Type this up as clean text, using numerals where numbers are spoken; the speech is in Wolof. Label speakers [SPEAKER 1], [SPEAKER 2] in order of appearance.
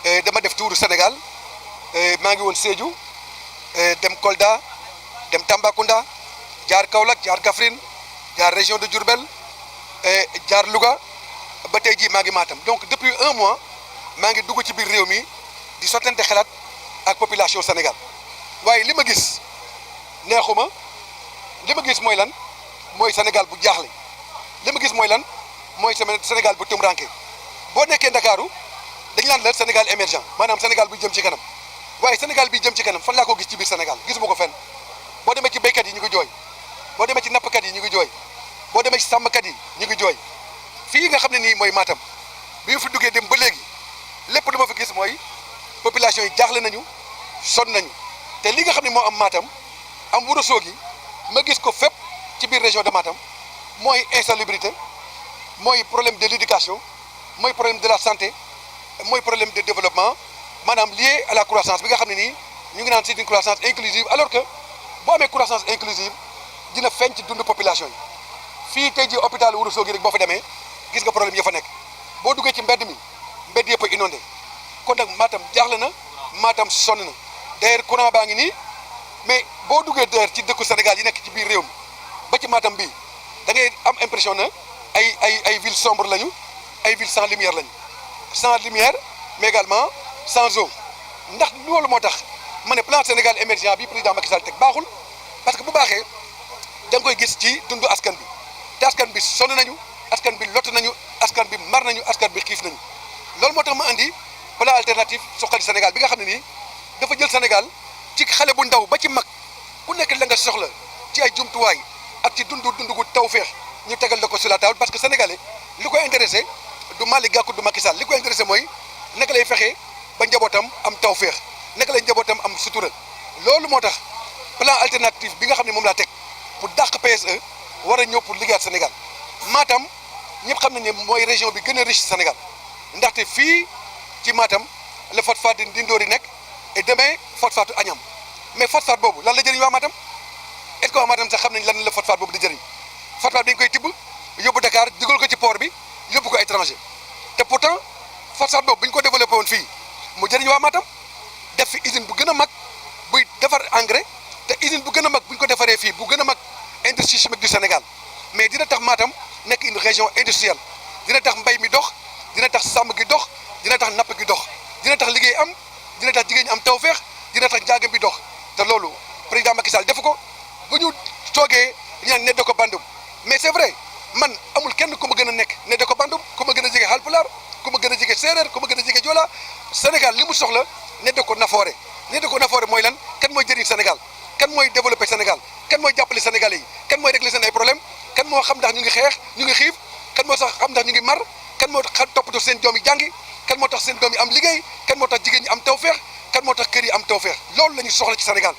[SPEAKER 1] dama def tour Sénégal maa ngi woon Sédhiou dem Kolda dem Tambacounda jaar Kaolack jaar Kaffrine jaar région de Diourbel jaar Louga ba tey jii maa ngi Matam donc depuis un mois maa ngi dugg ci biir réew mi di sottante xalaat ak population Sénégal waaye li ma gis neexuma li ma gis mooy lan mooy Sénégal bu jaaxle li ma gis mooy lan mooy Sénégal bu tumranke boo nekkee Ndakaaru dañ naan la Sénégal émergent maanaam Sénégal bu jëm ci kanam waaye Sénégal bi jëm ci kanam fan laa ko gis ci biir Sénégal gisuma ko fenn boo demee ci béykat yi ñu ngi jooy boo demee ci nappkat yi ñu ngi jooy boo demee ci sàmmkat yi ñu ngi jooy fii nga xam ne nii mooy Matam bi ñu fi duggee dem ba léegi lépp lu ma fi gis mooy population yi jaaxle nañu sonn nañu te li nga xam ne moo am Matam am Ourossogui ma gis ko fépp ci biir région de Matam mooy insalubrité mooy problème de l'éducation mooy problème de la santé mooy problème de développement maanaam lié à la croissance bi nga xam ne nii ñu ngi naan c'est une croissance inclusive alors que boo amee croissance inclusive dina feeñ ci dund population yi fii tey jii hôpital Ourossogui rek boo fa demee gis nga problème ya fa nekk boo duggee ci mbedd mi mbedd yëpp a inondé kon nag Matam jaaxle na Matam sonn na d'ailleurs courant baa ngi nii mais boo duggee d'ailleurs ci dëkku Sénégal yi nekk ci biir réew mi ba ci Matam bii da ngay am impression na ay villes sombres lañu ay villes sans lumière lañu sans lumière mais également sans eau ndax loolu moo tax ma ne plan Sénégal émergent bi président Macky Sall teg baaxul parce que bu baaxee da nga koy gis ci dundu askan bi te askan bi sonn nañu askan bi lott nañu askan bi mar nañu askan bi xiif nañu loolu moo tax ma andi plan alternatif Suqali Sénégal bi nga xam ne nii dafa jël Sénégal ci xale bu ndaw ba ci mag ku nekk la nga soxla ci ay jumtuwaay ak ci dundu gu tawféex ñu tegal la ko sur la table parce que sénégalais li koy intéressé du Malick Gackou du Macky Sall li koy intéressé mooy naka lay fexe ba njabootam am tawféex naka lay njabootam am sutura loolu moo tax plan alternatif bi nga xam ne moom laa teg pour dàq PSE war a ñëw pour liggéeyaat Sénégal Matam ñëpp xam nañ ne mooy région bi gën a riche Sénégal ndaxte fii ci Matam la Fat di Ndindoori nekk et demain Fat Agnam mais Fat boobu lan la jëriñ waa Matam est-ce que waa Matam sax xam nañ lan la Fat boobu di jëriñ Fat dañ koy tibb yóbbu Dakar dugal ko ci port bi yóbbu ko étranger te pourtant Fat boobu bu ñu ko développé woon fii mu jëriñ waa Matam def fi usine bu gën a mag buy defar engrais te usine bu gën a mag bu ñu ko defaree fii bu gën a mag industrie chimique du Sénégal mais dina tax Matam nekk une région industrielle dina tax mbay mi dox dina tax sàmm gi dox dina tax napp gi dox dina tax liggéey am dina tax jigéen ñi am tawféex dina tax njaagam bi dox te loolu président Macky Sall defu ko bu ñu toogee ñu naan neddo ko bandum mais c'est vrai man amul kenn ku ma gën a nekk neddo ko bandum ku ma gën a jege Haalpulaar ku ma gën a jege séeréer ku ma gën a jege Joola Sénégal li mu soxla neddo ko naforé mooy lan kan mooy jëriñ Sénégal kan mooy développé Sénégal kan mooy jàppale Sénégalais yi kan mooy régler seen ay problème kan moo xam ndax ñu ngi xeex ñu ngi xiif kan moo sax xam ndax ñu ngi mar kan moo tax toppatoo seen doom yi jàngi kan moo tax seen doom yi am liggéey kan moo tax jigéen ñi am tawféex kan moo tax kër yi am tawféex loolu la ñu soxla ci Sénégal